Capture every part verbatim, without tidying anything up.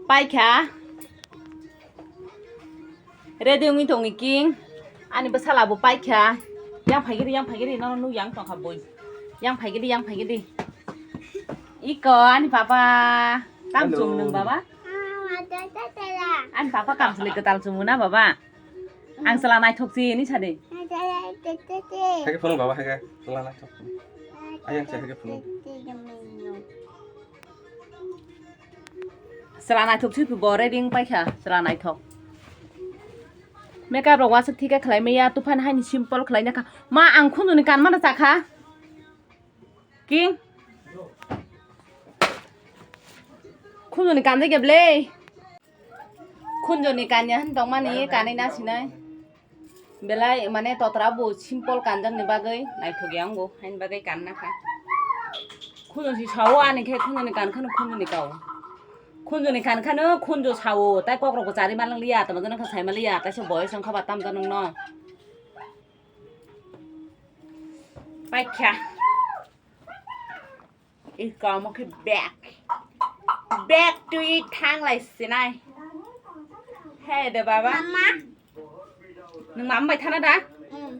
Paikha. Ready wngwi tongo king. Ani bwsala bo paikha. Yang phaigiri, yang phaigiri, nono nuk yang tongkha bui. Yang phaigiri, yang phaigiri. Iko ani papa. Kam Hello. Chum nung baba? Ani papa kam sili kwtal chum na baba? Ang chwla naithok si ni sadi. Haikhe phunuk baba, haikhe chwla naithok. Ayang se haikhe phunuk. Chwla naithok si bo ready wng paikha, chwla naithok. Makeup rok wasuk thik khe khlai maya, tuphan haini simple khlai nakha. Ma ang khunjuni kanmano chakha. King. Khunjoni kanjak ya ble. Khunjoni kanya hin tongmani kanwi na sinai. Belai mane totra bo simple kanjakni bagwi naithok ya wngbo, haini bagwi kanna kha. Khunjo si sao ani khe khunjoni kan khano khunjoni kao. Khunjoni kan khano khunjo sao, tai kokrokbo chari manliya, tamo jano khe sai manliya, tai se boyos wngkha ba tamjani wngno. Paikha. Iko omo khe bag. Bag twi thanglai sinai. He de baba. Mama. Nwng mama bai thana da? Mm.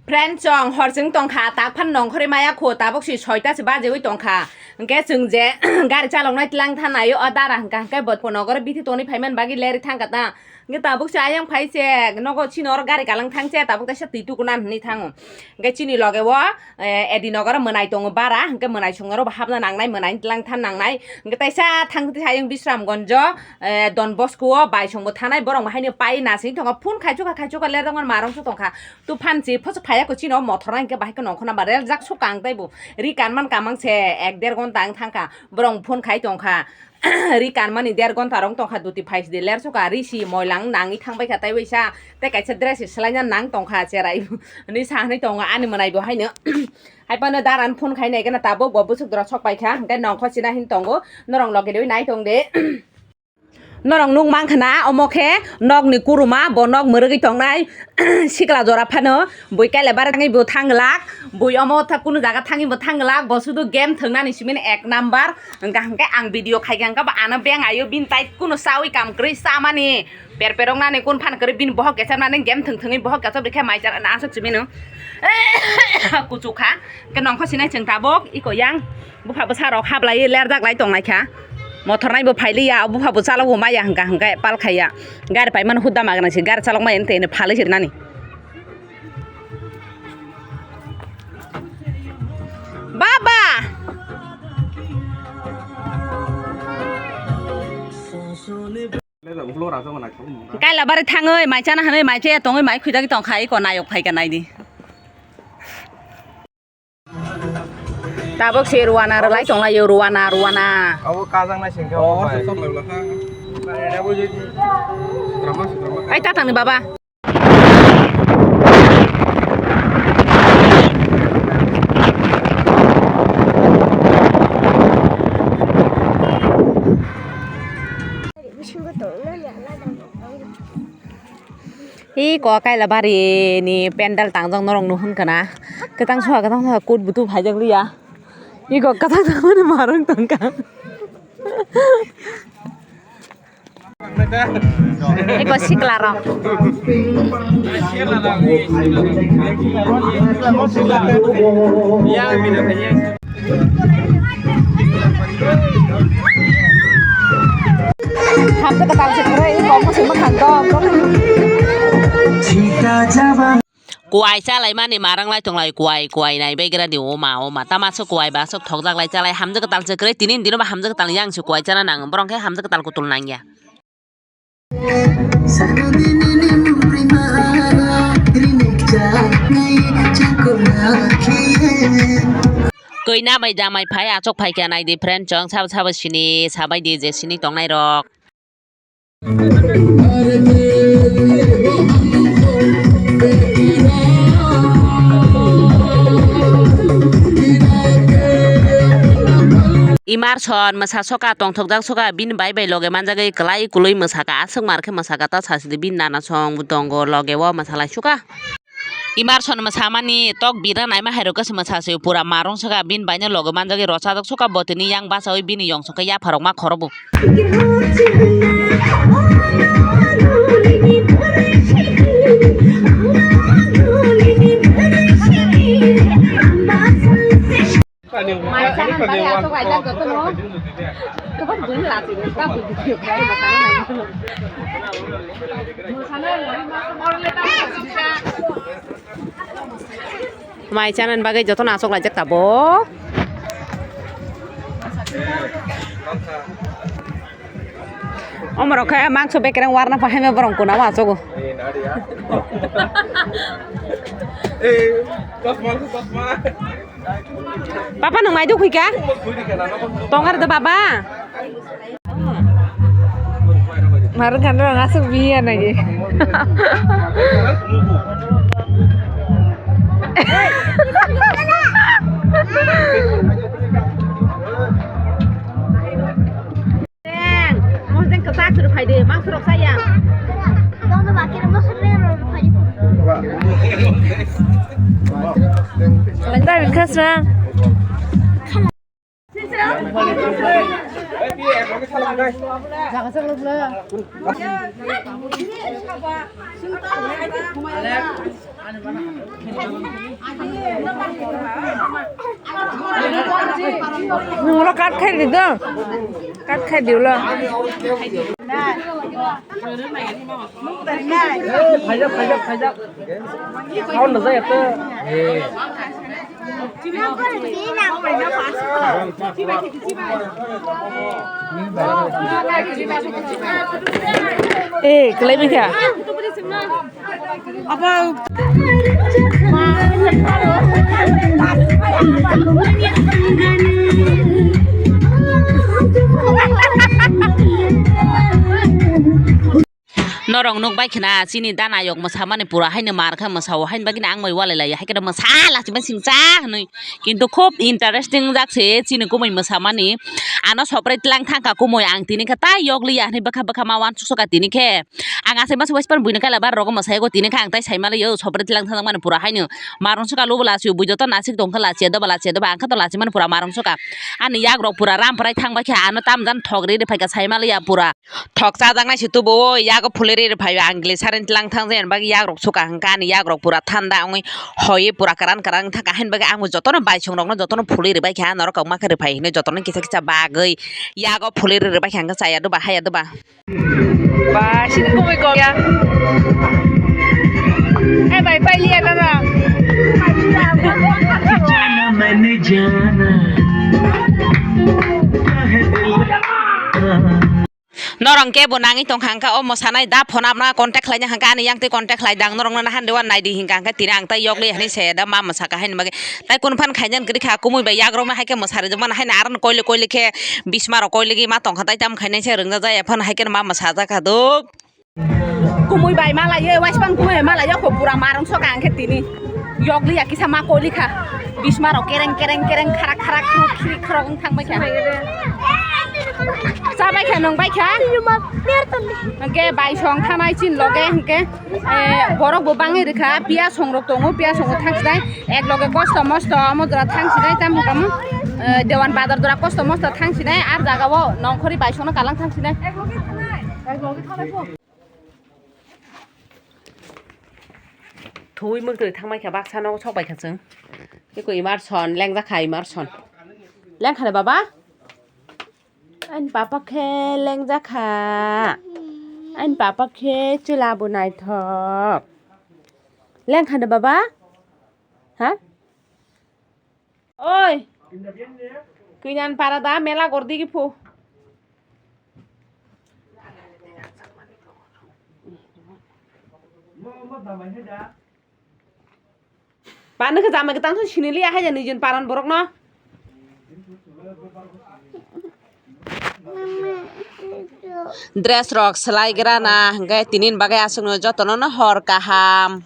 Friend chong hor chwng tongkha, tak phan nongkhorwi maya kho, tabuk si soita se bajewi tongkha. Hwnkhe chwng je gari chaloknai tlang thanai o dara hwnkha, hwnkhe bo nogoro bithi tongwi phaimani bagwi leri thangkha ta. Hwnkhe tabuk se ayang phai se nogo chini oro gari kalang thang se, tabuk taisa twi tukuna hinwi thango. Hwnkhe chini loge o, eh, Edi nogoro mwnai tongo bara, hwnkhe mwnai songno oro bo hapna nangnai, mwnai tlang than nangnai. Hwnkhe taisa thang twi ayang Bisramgonjo, eh, Don Bosco o bai songbo thanai, borok bo haino pai nasing tongo, phone khaichukha, khaichukha ler rok marong se tongkha. Tuphan se phoso phaiya ko chini o mothor nai hwnkhe bahai khe nongkhorna ba reljak sukha ang taibo. Ri kanman kamang se ek der gonta ang thangkha, borok phone khai tongkha. Ri kanmani der gonta rok tongkha, duty phai sidi ler sukha, ri si moilang nangwi thangbai kha tai waisa, tei kaisa dress si swlaina nang tongkha cherai hinwi sa hinwi tongo ani mwnai bo haino. Hai phano daran phone khai nai gana tabuk bo bwswk dora sok pai kha, hwnkhe nongkhor sina hin tongo, norok logi deui nai tong de. Norok nuk mang khna omo khe nokni kuruma, bo nok mwrwgwi tongnai sikla jora phano. Bui kaila bare thangwi bo thang glak, bui omo tha kunu jaga thangwi bo thang glak, bo sudu game thwngnani simi ek number. Hwnkha hwnkhe ang video khai kha hwnkhe bo ano beng aio, bini tai kunu chawi kam kwrwi chamani per per wngnani kun phan kwrwi bini bohok kechapnani game thwng thwngwi bohok kechap rikhe mai chana aswk simi no kuchuk kha. Hwnkhe nongkho sinai chwng tabuk iko yang. Bupha bwsa rok hablaiwi lerjak lai tongnaikha. Mothor naibo phailiya, bupha bo chalokbo maya hwnkha hwnkhe pal khaiya. Gari paimano hudda magwnang se, gari chalok maya hwnkhe eno phalwi se rinani. Baba! Kaila bari thangwi mai chana hwnwi mai chaya tongwi mai khwidagwi tongkha, iko nayok phaikha naidi. Tabuk se ruana rwlai tonglaio, ruana, ruana. Abo kajang nai singkhe. Oh, bai. Ai, ta tangni baba. Iko Kailabari ni pendal tangjak norok nuhun kana. Kwtang soha, kwtang soha, kut butu phaijak liya. Iko kwtang tangmani marung tongka. Iko sikla rok. Hamte kwtal se kwrwi, iko omo se mwkhang dok dok. Kuai chalaimani marang lai tonglai, kuai, kuai nai baigra ni oma, oma. Tama se kuai ba sok thokjak lai chalai, hamjak kwtal se kwrwi, tini ni dino ba hamjak kwtal yang se kuai chana nang, borok khe hamjak kwtal kutul nang ya. Koi na bai jamai phai achok phai khe nai di friend chong sabo sabo sini sabai di je sini tongnai rok. Imarson mwsa soka tongthokjak soka bini bai bai loge manjagwi kwlai kwlwi mwsaka aswk mar khe mwsaka ta sasidi bini nana song bo tongo loge o mwsalai soka. Emerson mwsamani tok bira naima hai rok se mwsa se pura marung saka bini bai no logi manjagwi rwchajak soka bo tini yang bachawi bini yong songkhe yapharok ma khorobo. Mai channel bagwi aswk laijak jotono. Tobok buini lachi rwkha, buini video khlai masana nai. Mai channel bagwi jotono aswk laijak tabok. Omorok khe mangso bekereng warna pahaima borong kuna o achogo. Eh, chosma, chosma. Papa, nwng mai dukhui kha? Tongar do baba. Marwng kha norok aswk biya nai. Mosdeng kwchak se rwphai de, mangso rok chaya. Dai wngkha sra. Nwng ulo cut khai di do. Cut khai di ulo. Phaijak, phaijak, phaijak. Sound no jaya to. Eh, kelai bikha. Norok nukbai khna chini danayok mwsamani pura haino mar khe mwsao, haini bagwino ang bai walai laiya, hai kheno mwsa lachimani singcha hinwi. Kintu khub interesting jak se chini kumui mwsamani. Ano sopre tlang thangkha kumui, ang tini khe tai yokliya hinwi bwkha bwkha ma uansuksoka tini khe. Ang achaima se waispano buino kaila bar rogo mwsaigo tini khe ang tai saimalaio sopre tlang thangjakmani pura haino. Marungsoka lubo lachio bui joto nasik tongkha lachia doba lachia doba ang khe to lachimani pura marungsoka. Ani yagrok pura ramprai thangbai khe ano tamjani thok ri ri phaikha saimaliya pura. Thok chajaknai se tubuo, yago phulwi rw phai o, ang gili saren tlang thang jani bagwi yagrok suka hwnkha, ani yagrok pura thanda wngwi hoi pura kwran kwran wngkha, haini bagwi ang bo jotono baisongrokno jotono phulwi rwbaikha, norok kokma khe rwphai hinwi jotono kisa kisa bagwi yago phulwi rw rwbaikha hwnkha, chaya doba haya doba. Ba, sini kumui kok ya. Eh, bai, pai liya na na. Norong kebo nangwi tongkha hwnkha o mwsanai da phone abna contact khlaina hwnkha ani yang twi contact khlai dang norokno nahan dewan naidi hwnkha hwnkha tini ang tai yokli hani se da ma mwsaka haini bagwi tai kun phan khainani kwrwi kha kumui bai yagrokno hai khe mwsari jokmani haino aron koile koile khe bisma rok koile gwi ma tongkha tai tam khainai se rwngna jaya phano hai khe ma mwsajak kha duk. Kumui bai malaiye, waispan kumui bai malaiye, kho pura marung soka ang khe tini. Yokli ya kisa ma koli kha. Bisma rok kereng, kereng, kereng, kharak, kharak, khrik, khrik, khorok wng thang bai kha. Cha bai kha, nung bai kha. Hwnkhe bai song thanai chin loge hwnkhe, eh, borok bo bangwi rwkha, piya song rok tongo, piya song rok thang sinai. Ek loge kosto mosto, omo jora thang sinai, tamo tamo, eh, Dewan Bazar jora kosto mosto thang sinai, ar jaga o nongkhori bai song no kalang thang sinai. Thuwi mwktwi thangbai kha baksa nogo sok bai kha chwng. Eko Emerson, lengjak kha Emerson. Leng kha de baba? Ani papa khe lengjak kha. Ani papa khe chwla bo naithok. Leng kha de baba? Ha? Oi. Kwinan para da mela gor digi phu. Ba nokhe jamai kwtang sini liya hai jani jin paran borok no. Dress rok swlai gra na hwnkhe tinin bagwi aswk no jotono no hor kaham.